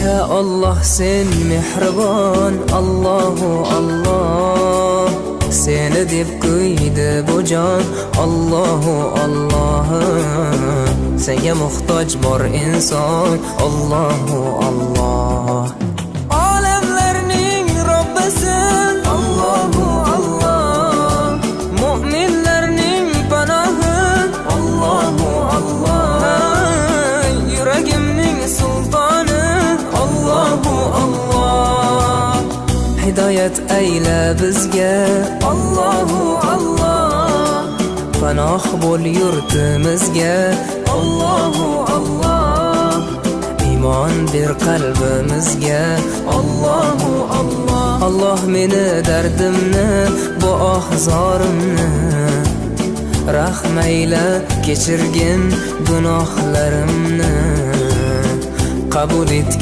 Ya Alloh, sen mehribon, Allohu Alloh. Seni deb kuydi bu jon, Allohu Alloh. Senga muhtoj bor inson, Allohu Alloh. Olamlarning Robbisi, Allohu Alloh. Mu'minlarning panohi, Allohu Alloh. Yuragimning sultoni, Allohu Alloh. Hidoyat ayla bizga, Allohu Alloh. Panoh bo'l yurtimizga, Allohu Alloh. Iymon ber qalbimizga, Allohu Alloh. Alloh, meni dardimni, bu oh zorimni rahm ayla, kechirgin gunohlarimni, qabul etgin.